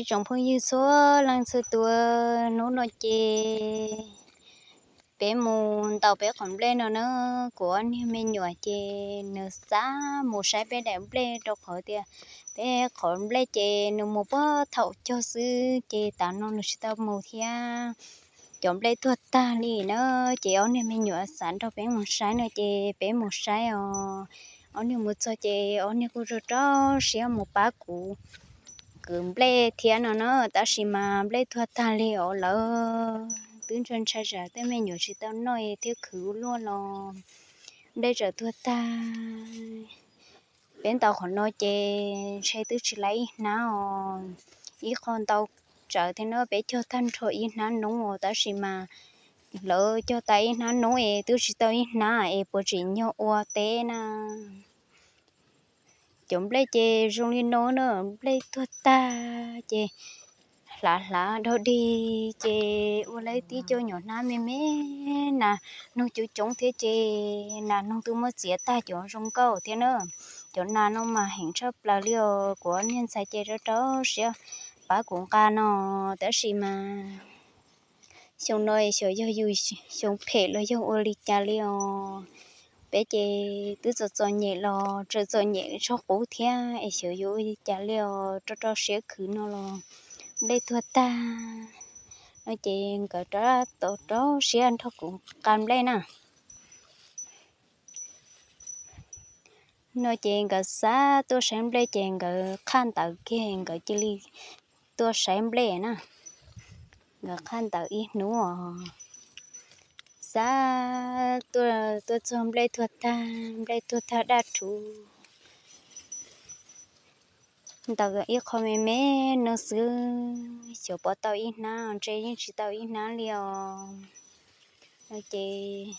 Tsoom phooj ywg txhua leej txhua tus, hnub no ces peb mus ntaus peb qhov nplej no na. Kuv ob niag me nyuam ces nws xav mus saib peb daim nplej rau qhov tias peb qhov nplej ces nws mus puag thaum cog xwb ces tav no nws tsis tau mus thiab. Cov nplej tuag tag li na, ces ob niag me nyuam xav nrog peb mus saib no ces peb mus saib os. Ob niag mus txog ces ob niag kuj rau rau siab mus pab kuv kwv nplej thiab no na, tab sis mas nplej tuag tag li os lawm. Twb ntshai ntshai tsam tej me nyuam tsis tau noj thiab khwv ua luaj los nplej txawm tuag tag. Peb ntaus qhov no ces ntshe twb tsis laib ib hnab os, ib qho ntau tsawv thiab na, peb cog tag nrho ib hnab noob os, tab sis mas lawv cog tas ib hnab noob es twb tsis tau ib hnab es puas tsim nyog ua teb na. Cov nplej ces zoo li no na, nplej tuag tag ces hlav hlav dog dig ces ua lawv tib co nyuam hnab me me, nas noog coob coob thiab ces nas noog twb muab txiav tag cov zoo nkauj thiab na. Cov nas no mas heev tshaj plaws li os, kuv ob niag ntxhais ces rau rau siab pab kuv nqa no, tab sis mas xyoo no xyov yog yus xyoo phem los yog ua li cas li os. Peb ces twb txom txom nyem los tseem txom nyem tshaj qub thiab es xyov yuav ua li cas li os, rau rau siab khwv no los nplej tuag tag no ces nkawd rau rau siab nrog kuv nqa nplej na. No ces nkawd xav tuaj saib nplej ces nkawd qhaj ntawd kiag nkawd cia li tuaj saib nplej na. Nkawd qhaj ntawd ib hnub os, xav tuaj, tuaj txog nplej tuag tag, nplej tuag tag daj rhuv. Ntawd ib qho me me no xwb, xyov puas tau ib hnab, ntshe yeej tsis tau ib hnab li os. No ces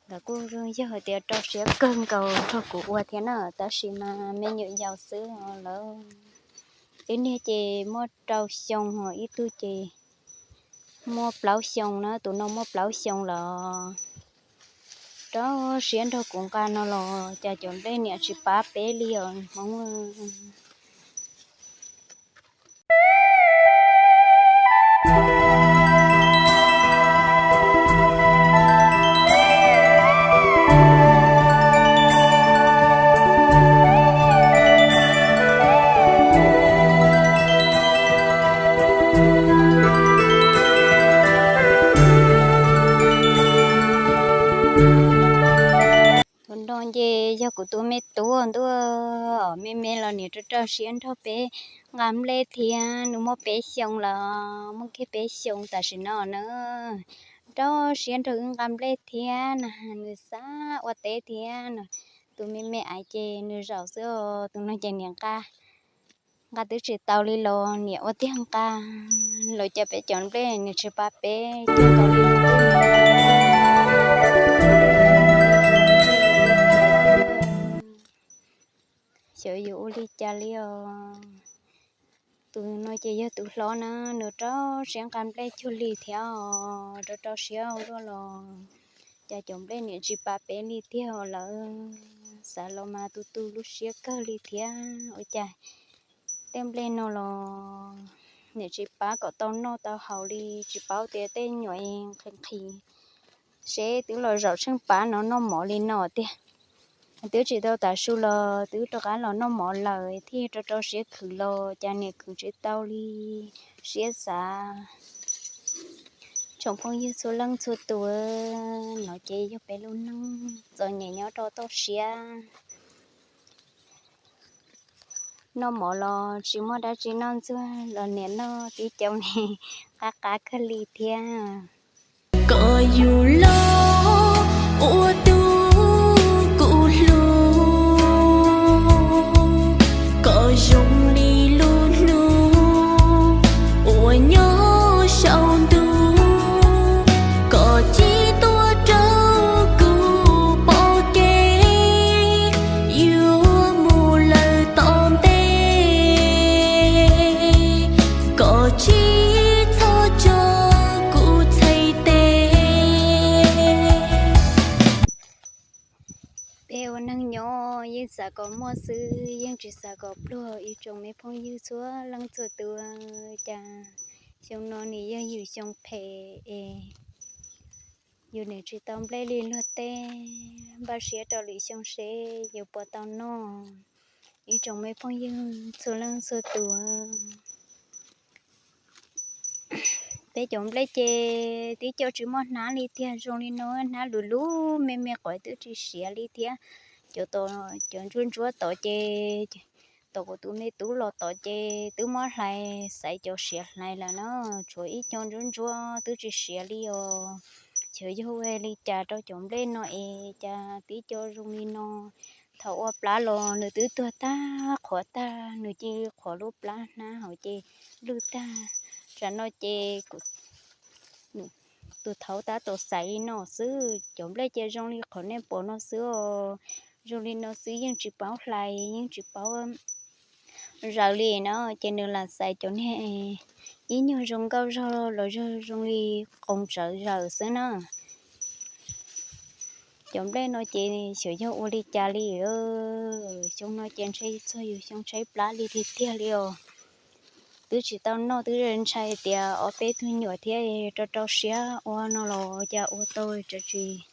nkawd kuj yog hais tias rau siab kawg nkaus nrog kuv ua thiab na, tab sis mas me nyuam yaus xwb os lawm. Ib niag ces muaj rau xyoo os, ib tug ces muaj plaub xyoo na, tus no muaj plaub xyoo los rau siab nrog kuv nqa no los cas cov nplej niam tsis pab peb li os Hmoob. Tus no ces yog kuv tus me tub ntuj, me me los niam rau rau siab nrog peb nqa nplej thiab, nws muaj peb xyoo los muaj kiag peb xyoo tam sim no na. Rau siab nrog wb nqa nplej thiab na, nws xav ua teb thiab no. Tus me me aiv ces nws zaum xwb os, tus no ces niam nqa, nqa twb tsis tau li los niam ua tiag nqa, los cas peb cov nplej nws tsis pab peb cog tau li. Xyov yuav ua li cas li os. Tus no ces yog tus hlob na, nws rau siab nqa nplej cuag li thiab os, rau rau siab ua luaj los cas cov nplej niam tsis pab peb li tiag os lawm. Xav los mas tu tu lub siab kawg li thiab, ua cas tej nplej no los niam tsis pab kom tau noj tau haus li, tsis paub tias tej nyuam nqhis nqhis seb twb los zaum tsheej pab no noj mov li no tiag. Twb tsis tau tav su los twb rov qab los noj mov lawm, thiaj rau rau siab khwv los cas niam khwv tsis tau li. Siab xav. Tsoom phooj ywg txhua leej txhua tus, no ces yog peb lub neej txom nyem nyob rau toj siab. Noj mov los tsis muaj dab tsi noj, ntxuag los niam noj tib co me qab qab kawg li thiab. Kom yus loj ua tus kuv hlub, kom zoo li lub hnub uas nyob saum ntuj, kom tsis tuaj rau kuv pom kev yuav mus lawm tom ntej, kom tsis txhob tso kuv txhais tes. xav kom muaj xwb, yeej tsis xav kom pluag. Ib tsoom me phooj ywg txhua leej txhua tus, cas xyoo no nws yog yus xyoo phem es yus nim tsis tau nplej li luag tej. Npaj siab rau lwm xyoo seb yus puas tau noj. Ib tsoom me phooj ywg txhua leej txhua tus, peb cov nplej ces tib co tsis muaj hnab li tiag. Zoo li no hnab lus lub me me qhov twb tsis siav li thiab. Cov, cov ntsuab ntsuab tod ces, tod kuv tus me tub los tod ces twb muab hlais xaiv cov siav hlais lawm na. Tshuav ib co ntsuab ntsuab twb tsis siav li os. Xyov yog ua li cas rau cov nplej no es cas tib co zoo li no. Thaum ua plab los nws twb tuag tag qhuav tag, nws cia li qhuav lub plab hnab hauv ces lwj tag. Tsam no ces tus thaud tab tom xaiv li no xwb. Cov nplej ces zoo li qhov nej pom no xwb os. Zoo li no xwb, yeej tsis paub hlais, yeej tsis paub zaws li na. Ces nws lam xaiv cov niag ib nyuag zoo nkauj zog los yog zoo li qoos tsawv zaws xwb na. Cov nplej no ces xyov yog ua li cas li. Xyoo no ces ntshe txog yus xyoo tshaib plab li tiag tiag li os. Twb tsis tau noj twb ntshai tias ob peb tug nyuam thiab rau rau siab ua no los cas ua tau tsis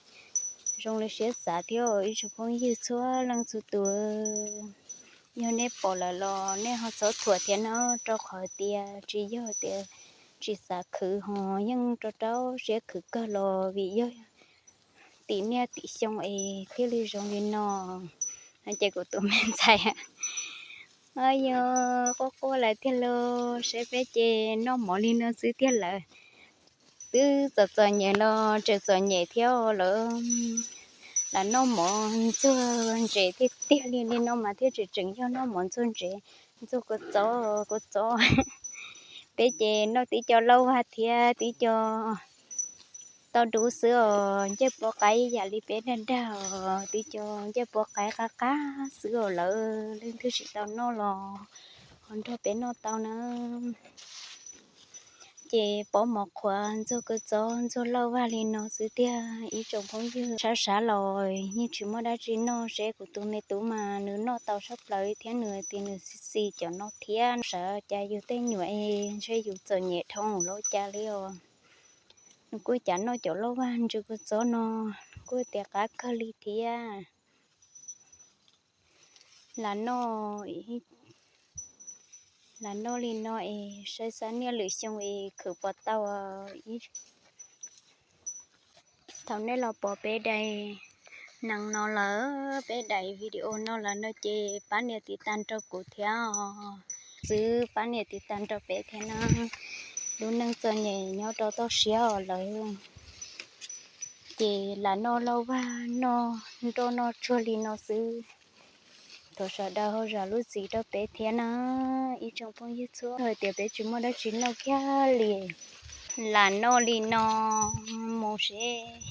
zoo li siab xav thiab. Ib tsoom phooj ywg txhua leej txhua tus, yog nej pom lawm los nej ho txhob thuam thiab na, rau qhov tias tsis yog tias tsis xav khwv ho, yeej rau rau siab khwv kawg los vim yog tim niaj tim xyoo es thiaj li zoo li no. Ces kuv tus me ntxhais, yog quaj quaj lawm tiag los, saib peb ces noj mov li no xwb tiag lawm. Twb txom txom nyem los tseem txom nyem thiab lawm. Lam noj mov ntxuag ntses tiag tiag li, li no mas thiaj tseem tseem yog noj mov ntxuag ntses, ntxuag kua txob kua txob. Peb ces noj tib co lauj vag thiab tib co tau dub xwb os, ncej puab qaib ib yam li peb dag dag os, tib co ncej puab qaib qab qab xwb os. Lawv leej twg tsis tau noj los ho nrog peb noj tau na. Ces pob mov qhuav ntxuag kua txob ntxuag lauj vag li no xwb tiag. Ib tsoom phooj ywg, sab sab los yeej tsis muaj dab tsi noj, seb kuv tus me tub mas nws noj tau sab plaws thiab, nws tias nws xis xis cov no thiab. Sawv cas yus tej nyuam es ntshe yus txom nyem dhau los cas li os. Nws kuj cav noj cov lauj vag ntxuag kua txob no, nws kuj tias qab kawg li thiab. Lam noj, lam noj li no es saib xav niaj lwm xyoo es khwv puas tau. Thaum nej los pom peb daim nees no lawm, peb daim video no lawm no ces pab nias tiv tas rau kuv thiab os. Xwb pab nias tiv tas rau peb thiab na. Lub neej txom nyem nyob rau toj siab os lawv. Ces lam noj lauj vag noj nroj noj tsuag li no xwb. Thov sawv daws ho zam lub txim rau peb thiab na. Ib tsoom phooj ywg txhua, hais tias peb tsis muaj dab tsi noj kiag li. Lam noj li no mus seb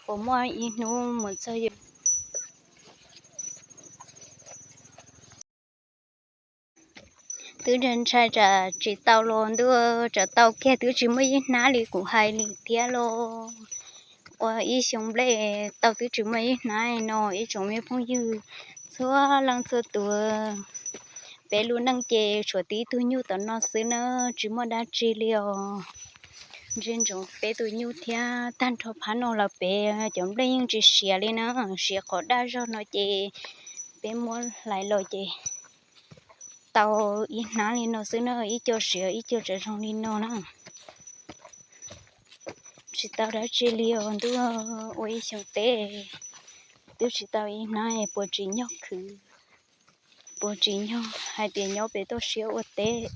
puas muaj ib hnub mus txog yus. Twb ntshai tsam tsis tau los ntuj, tsam tau kiag twb tsis muaj ib hnab li kuv hais li thiab lauj. Ua ib xyoo nplej tau twb tsis muaj ib hnab no, ib tsoom me phooj ywg txhua leej txhua tus. Peb lub neej ces tshuav tib tug nyuj tom no xwb na, tsis muaj dab tsi li os. Ntshe ntsoov peb tus nyuj thiab. Tag nrho phab no los peb cov nplej yeej tsis siav li na, siav qhov daj zog no ces peb muab hlais los ces tau ib hnab li no xwb na, ib co siav ib co tseem zoo li no na. Tsis tau dab tsi li os ntuj, ua ib xyoo teb twb tsis tau ib hnab, puas tsim nyog khwv, puas tsim nyog hais tias nyob pem toj siab ua teb.